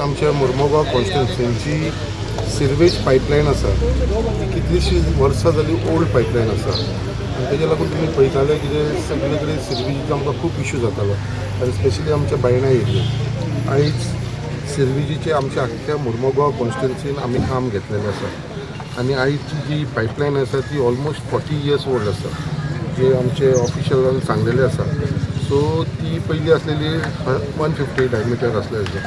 आमच्या मुर्मगांव कॉन्स्टिट्युन्सीची सिरवेज पायपलायन आसा ती कितलीशीं वर्सां जाली ओल्ड पायपलायन आसा आनी तेज्या लागून तुमी पळयताले कितें सगळे कडेन सिरवेजीचो आमकां खूब इशू जातालो आनी स्पेशली आमच्या बायणा एरियेन. आयज सिरवेजीचे आमच्या आख्ख्या मुर्मगांव कॉन्स्टिट्युन्सीन आमी काम घेतलेलें आसा आनी आयची जी पायपलायन आसा ती ऑलमोस्ट 40 इयर्स ओल्ड आसा, जे आमचे ऑफिशियलान सांगलेले आसा. सो ती पयली आसलेली 150 डायमिटर आसलेली,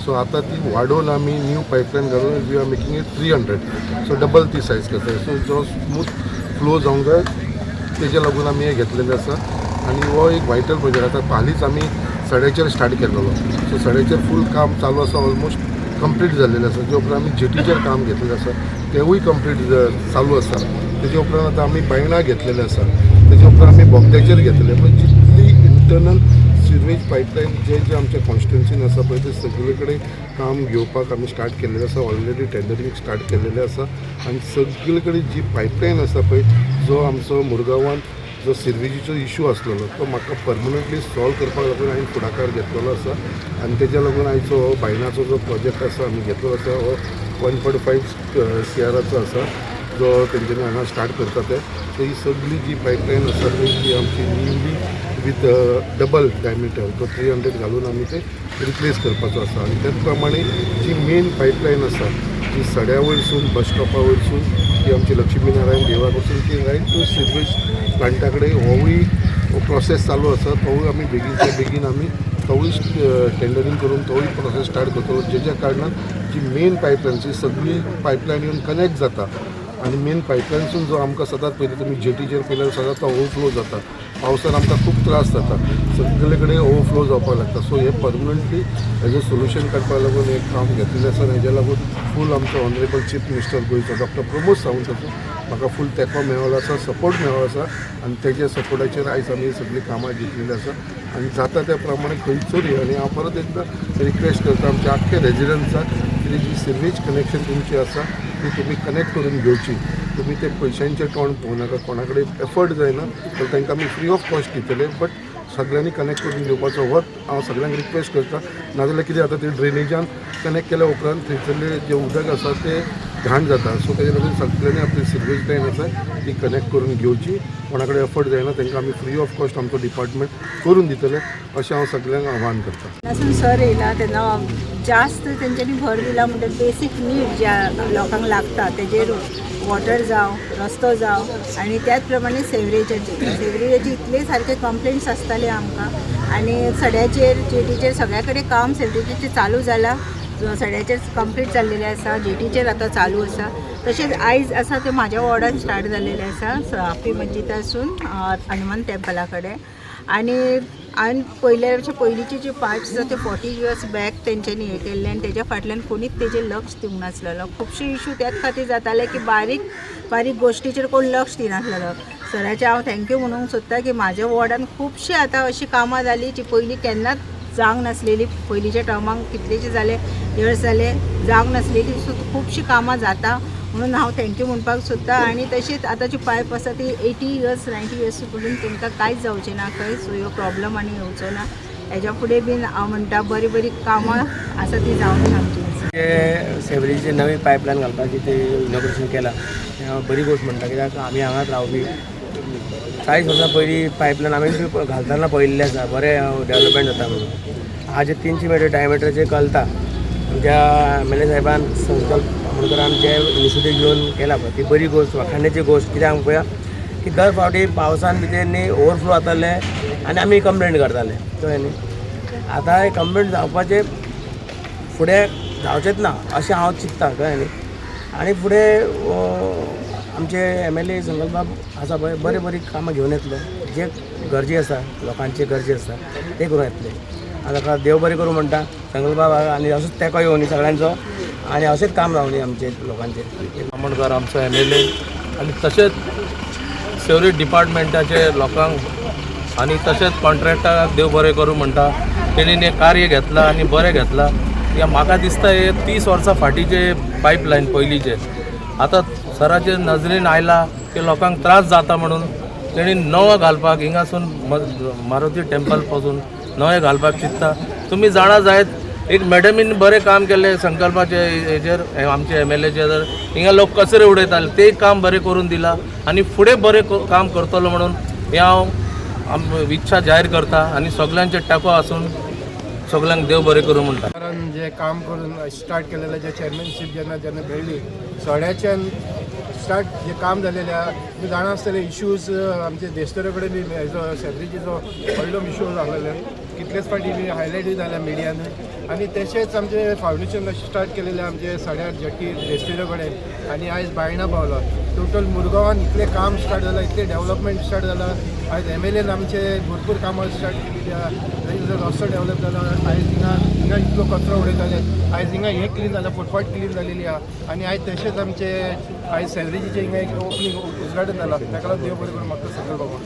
सो आतां ती वाडोवन आमी न्यू पायपलायन घालून we are making it 300, so double ती सायज करता. सो जो स्मूथ फ्लो जावंक जाय तेज्या लागून आमी हें घेतलेलें आसा आनी हो एक वायटल प्रोजेक्ट. आतां हालींच आमी सड्याचेर स्टार्ट केलेलो, सो सड्याचेर फूल काम चालू आसा, ऑलमोस्ट कंप्लीट जाल्लेलें आसा. जे उपरांत आमी जेटीचेर काम घेतलेलें आसा, तेवूय कंप्लीट चालू आसा. तेजे उपरांत आतां आमी बायणा घेतलेले आसा, तेजे उपरांत आमी बोगद्याचेर घेतलेले. म्हणजे जितली इंटरनल सिवेज पायपलायन जे जे आमच्या कॉन्स्टिट्युन्सीन आसा पळय, ते सगळे कडेन काम घेवपाक आमी स्टार्ट केल्लें आसा. ऑलरेडी टेंडरींग स्टार्ट केल्लेलें आसा आनी सगळे कडेन जी पायपलायन आसा पळय, जो आमचो मुरगांवान जो सिरवेजीचो इशू आसलेलो तो म्हाका परमनंटली सॉल्व करपाक लागून हांवें फुडाकार घेतलेलो आसा. आनी तेज्या लागून आयचो हो बायणाचो जो प्रोजेक्ट आसा आमी घेतलेलो आसा, हो 1.5 सीआराचो आसा जो तेंच्यांनी हांगा स्टार्ट करता ते. सो ही सगळी जी पायपलायन आसा पळय ती आमची न्यूली विथ डबल डायमिटर तो 300 घालून आमी ते रिप्लेस करपाचो आसा. आनी त्याच प्रमाणे जी मेन पायपलायन आसा ती सड्या वयरसून, बस स्टॉपा वयरसून ती आमची लक्ष्मी नारायण देवळा पासून ती रायट टू सिवेज प्लांटा कडेन, होवूय प्रोसेस चालू आसा. तोवूय आमी बेगीनच्या बेगीन आमी तोवूय टेंडरींग करून तोवूय प्रोसेस स्टार्ट करतलो, जेच्या कारणान जी मेन पायपलायन जी सगळी पायपलायन येवन कनेक्ट जाता. आनी मेन पायपलायनसून जो आमकां सदांच पयलीं तुमी जेटीचेर पयल्यार सदांच तो ओवरफ्लो जाता, पावसान आमकां खूब त्रास जाता, सगळे कडेन ओवरफ्लो जावपाक लागता. सो हे परमनंटली हेजें सोल्युशन काडपाक लागून एक काम घेतलेलें आसा आनी हेज्या लागून फूल आमचो ऑनरेबल चीफ मिनिस्टर गोंयचो डॉक्टर प्रमोद सावंताचो म्हाका फूल तेंको मेळ्ळो आसा, सपोर्ट मेळ्ळो आसा आनी तेज्या सपोर्टाचेर आयज आमी सगळीं कामां घेतलेलीं आसा. आनी जाता त्या प्रमाणे खंयसरूय, आनी हांव परत एकदां रिक्वेस्ट करता आमच्या आख्खे रेजिडंट्साक की जी सिवेज कनेक्शन तुमची आसा ती तुमी कनेक्ट करून घेवची. तुमी ते पयशांचें तोंड पळोवं नाका. कोणा कडेन एफर्ड जायना तर तांकां आमी फ्री ऑफ कॉस्ट दितले, बट सगळ्यांनी कनेक्ट करून घेवपाचो होच हांव सगळ्यांक रिक्वेस्ट करता. नाजाल्यार कितें जाता, ते ड्रेनेजान कनेक्ट केल्या उपरांत थंयसरलें जें उदक आसा तें घाण जाता. सो तेजे लागून सगळ्यांनी आपली सिवेज लायन आसा ती कनेक्ट करून घेवची. कोणा कडेन एफर्ड जायना तांकां आमी फ्री ऑफ कॉस्ट आमचो डिपार्टमेंट करून दितले अशें हांव सगळ्यांक आव्हान करता. जेन्नासून सर येयला तेन्ना जास्त तेंच्यांनी भर दिला म्हणटा बेसीक नीड ज्या लोकांक लागता तेजेर, वॉटर जावं, रस्तो जावं आनी त्याच प्रमाणे सेवरेजाचे. सेवरेजाचे इतले सारके कंप्लेंट्स आसताले आमकां आनी सड्याचेर, जेटीचेर सगळ्या कडेन काम सेवरेजाचें चालू जालां. सड्याचेर कंप्लीट जाल्लेलें आसा, जेटीचेर आतां चालू आसा. तशेंच आयज आसा तें म्हाज्या वॉर्डान स्टार्ट जाल्लेलें आसा, हाफी मस्जिदासून हनुमान टेम्पला कडेन. आनी हांवें पयल्या पयलींचे जे पायप्स आसा ते 40 इयर्स बॅक तेंच्यांनी हें केल्ले आनी तेज्या फाटल्यान कोणीच तेजेर लक्ष दिवंक नासलेलो. खुबशे इशू त्याच खातीर जाताले की बारीक बारीक गोश्टीचेर कोण लक्ष दिनासलेलो. सराचें हांव thank you म्हणूंक सोदता की म्हाज्या वॉर्डान खुबशीं आतां अशीं कामां जालीं जी पयलीं केन्नाच जावंक नासलेली. पयलींच्या टर्माक कितलेशे जाले इयर्स जाले जावंक नासलेली, सो खुबशीं कामां जाता म्हणून हांव thank you म्हणपाक सोदता. आनी तशेंच आतां जी पायप आसा ती 80 इयर्स, 90 इयर्स पडून तुमकां कांयच जावचें ना खंय. सो ह्यो प्रॉब्लम आनी येवचो ना हेज्या फुडें बीन. हांव म्हणटा बरीं बरीं कामां आसा ती जावनी आमची. जे सेवरेजीची नवी पायपलायन घालपाची ते इनॉग्रेशन केला तें हांव बरी गोश्ट म्हणटा, कित्याक आमी हांगाच रावपी. 40 वर्सां पयलीं पायपलायन आमी घालतना पळयल्लें आसा, बरें डेवलपमेंट जाता म्हणून. आज 300 मिटर डायमिटराचेर चलता. आमच्या एमएलए साहेबान, संकल्प आमोणकरान जे इनिशिएटीव घेवन केला पळय ती बरी गोश्ट, वाखाणण्याची गोश्ट. कित्याक पळया की दर फावटी पावसान भितर न्ही ओवरफ्लो जाताले आनी आमी कंप्लेन करताले, कळ्ळें न्ही? आतां हे कंप्लेन जावपाचें फुडें जावचेंच ना अशें हांव चिंत्ता, कळ्ळें न्ही? आनी फुडें आमचे एमएलए संकल्प आसा पळय, बरीं बरीं कामां घेवन येतले, जे गरजे आसा, लोकांचे गरजे आसा ते करून येतले. आतां देव बरें करूं म्हणटा संकल्प, आनी असोच तेंको येवनी सगळ्यांचो आनी अशेंच काम जावनी आमचे लोकांचें. आमोणकर आमचो एमएलए आनी तशेंच सेवरेज डिपार्टमेंटाचे लोकांक आनी तशेंच कॉन्ट्रॅक्टराक देव बरें करूं म्हणटा. तेणीन हें कार्य घेतलां आनी बरें घेतलां. कित्याक म्हाका दिसता हे 30 वर्सां फाटीचे पायपलायन पयलींचे आतां सराचे नजरेन आयला की लोकांक त्रास जाता म्हणून तेणी नवो घालपाक हिंगासून मारुती टेम्पल पासून नवें घालपाक चिंत्ता. तुमी जाणा जायत. एक मॅडमीन बरें काम केलें संकल्पाचे हेजेर, आमचे एमएलएचे. जर हिंगा लोक कचरे उडयताले ते काम बरें करून दिलां आनी फुडें बरें काम करतलो म्हणून हें हांव इच्छा जाहीर करता आनी सगल्यांचे तेंको आसून सगल्यांक देव बरें करूं म्हणटा. कारण जे काम करून स्टार्ट केलेले, जे चेअरमॅनशीप जेन्ना जेन्ना मेळ्ळी सड्याच्यान स्टार्ट जे काम जालेले आहा, तुमी जाणा आसतले इश्यूज आमचे देस्तरे कडेन बी हेजो सेवरेजीचो व्हडलो इशू जालेले, कितलेच फावटी बी हायलायटूय जाल्या मिडियानूय. आनी तशेंच आमचे फावंडेशन स्टार्ट केलेले आमचे सड्यार जटी देस्तेरो कडेन आनी आयज बायणा पावलो. टोटल मुरगांवान इतलें काम स्टार्ट जालां, इतलें डेवलपमेंट स्टार्ट जालां. आयज एमएलएन आमचे भरपूर कामां स्टार्ट केलेली आहा. तशेंच रस्तो डेवलप जाला. आयज हिंगा हिंगा इतलो कचरो उडयताले, आयज हिंगा हें क्लीन जालां, फुटपाथ क्लीन जालेली आहा. आनी आयज तशेंच आमचे आयज सेवरेजीचें हिंगा एक ओपनींग उद्घाटन जालां. ताका लागून देव बरें करूं म्हाका सगळें बाबा.